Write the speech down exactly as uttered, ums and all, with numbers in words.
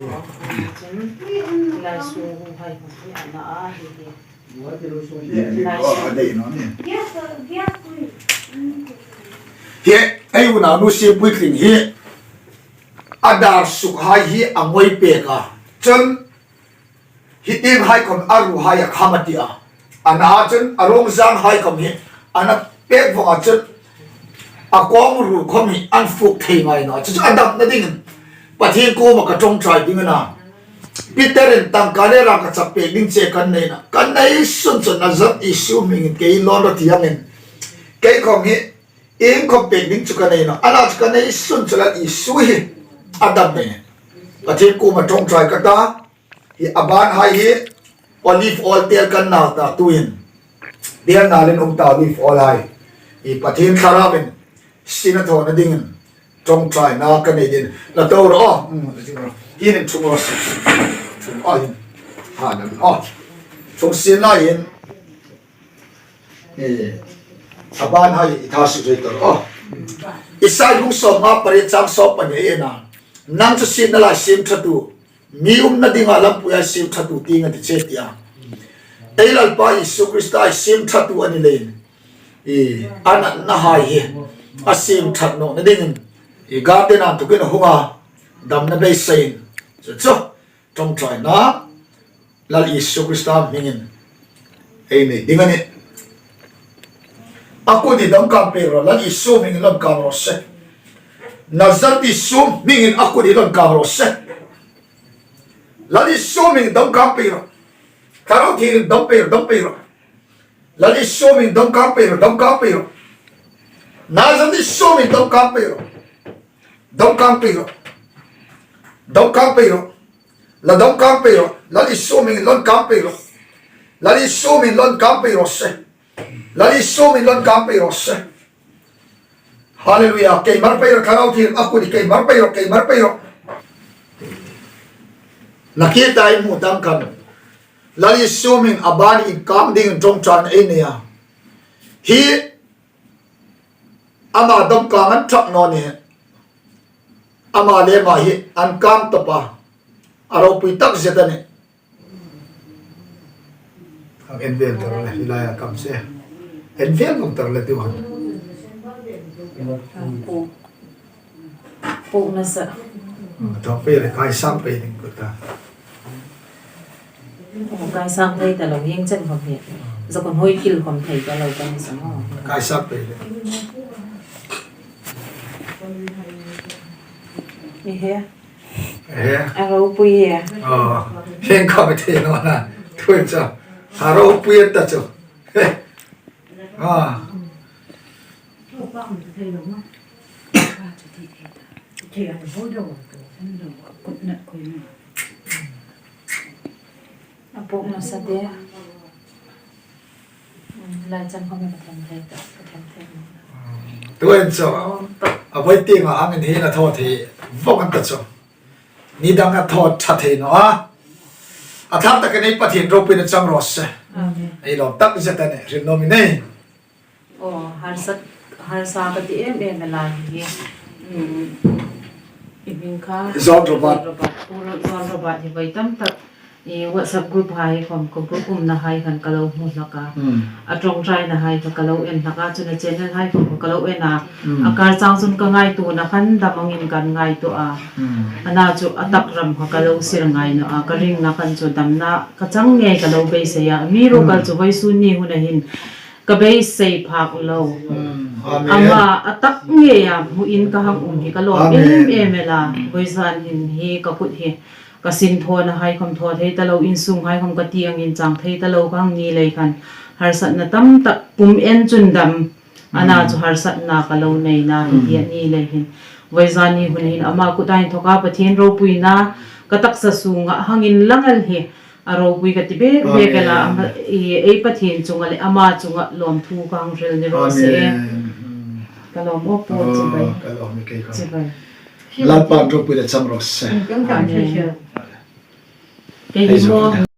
Hi, ei unau nu Siempui Tling hi, a dar suk hai hi a ngoi pek a. Chun, hi tieng hai khom a ru hai a kham a ti a. A na chun a ruong zang hai khom hi, a na pek vong a chun, a kawng ru khom hi an fuk thei ngai naw. Chu chu a damna dingin, Pathien kuoma ka ṭawngṭai ding a na. Peter-in tangka le rang ka chak pek ding che kan nei na. Kan nei sun chun Nazareth Isu hmingin kei lawn rawh ti angin. Kei khom hi, ieng khom pek ding chu ka nei naw. A na chu ka nei sun chu Lal Isu hi a dam nei. Pathien kuoma ṭawngṭai ka ta. Hi a ban hai hi olive oil tel kan nal ta tuin. Tel nalin um ta olive oil hai. Hi Pathien Thlarauin sin a thawna dingin ṭawngṭaina ka nei ding. La to ro. Hmm, hi nin chung ro. Chung, oh, hin. Ha, dam. Oh. Chung sin lai hin. Eh, a ban hai i tha suk rei tawh. Oh. Isai bung sawmnga pariet chang sawm pahni ei en a. Nang chu sietna lai siem ṭhatu, mi umna dinga lampuia siem ṭhatu ti nga ti che ti a. Ei Lalpa Isu Krista ei siem ṭhatu a ni leiin, i, a natna hai hi a siem ṭhat nawna dingin, i, garden-a inthawkin a hung a, damna beiseiin. Chu chu, ṭawngṭaina, Lal Isu Krista hmingin ei nei ding a nih. A kut hi dawmkâm pei rawh, Lal Isu hmingin lawn kâm raw se. Nazareth Isu hmingin a kut hi lawn kâm raw se. Lal Isu hmingin dawmkâm pei rawh. Thlarau Thienghlimin dawm pei rawh, dawm pei rawh. Lal Isu hmingin dawmkâm pei rawh, dawmkâm pei rawh. Nazareth Isu hmingin dawmkâm pei rawh. Dawmkâm pei rawh. Dawmkâm pei rawh. La dawmkâm pei rawh. Lal Isu hmingin lawn kâm pei rawh. Lal Isu hmingin lawn kâm pei raw se. Lal Isu hmingin lawn kâm pei raw se. Hallelujah. Keimar pei rawh, Thlarau Thienghlim a kut hi keimar pei rawh, keimar pei rawh. Nakie ta ei hmu dam khan, Lal Isu hmingin a ban inkâm dingin ṭawngṭaina ei nei a. Hi ama dawmkâm an ṭhak naw ni. Ama le ama hi an kâm tawp a. A ropui takzet a nih. Ang en vel ta rawh le, hi laia kâm se. En vel vong ta rawh le, tu han. Puk, puk nasa. Hmm, thawk pei le, kai sang pei ding ka ta. Oh, kai sang pei ta lo, hieng chen khom hi. Zakon hoi kil khom thei ta lo ka ni sa maw. Kai sang pei le. Ni he. He. A ropui e. Oh, hieng khom thei naw na. Tuin chu. A ropui ta chu. He. Ah. A puk nasa de. Lai chang khom ka them thei ta, ka them thei. Tuin chu. A voi tienga hangin hi a thaw thei vawng an ta chu. Ni dang a thaw ṭha thei naw a. A thar takin ei Pathien ropuina chang raw se. Amen. Ei lawm takzet a nih, hril nuom i nei. Aw, harsat, harsa ka ti em em a lai hi. Hmm. I hming kha? John Robert. John Robert. Pu Ro-, John Robert hi voi tam tak. I WhatsApp group hai khom, ka group umna hai khan ka lo hmu hlak a. Hmm. A ṭawngṭaina hai kha ka lo en hlak a, chun a channel hai khom kha ka lo en a. Hmm. A kar chang chun ka ngaituona khan dam angin kan ngaituo a. Hmm. Ana chu a tak ram kha ka lo sir ngai naw a, ka ringna khan chu damna ka chang ngei ka lo beisei a. Amiruokchu vawisun ni huna hin ka beisei phak lo. Hmm. Amen. Ama a tak ngeia hmuin ka hang um hi ka lawm em em el a. Amen. Vawizan hin hi ka kut hi ka sinthawna hai khom thaw thei ta lo, insung hai khom ka ti angin chang thei ta lo ka hang ni lei khan harsatna tam tak pum en chun dam. Ana chu harsatna ka lo nei na hi ti a ni lei hin. Vawizan ni hun hin ama kuta inthawka Pathien ropuina ka taksa sunga hangin lang el hi. A ropui ka ti bek bek el a, ama, i, ei Pathien chunga le ama chunga lawmthu ka hang hril ni raw se. Amen. Ka lawm aw Pu, chibai. Ka lawm ni kei kha. Chibai. Lalpan ropui le chang raw se. Amen. Kei hi maw.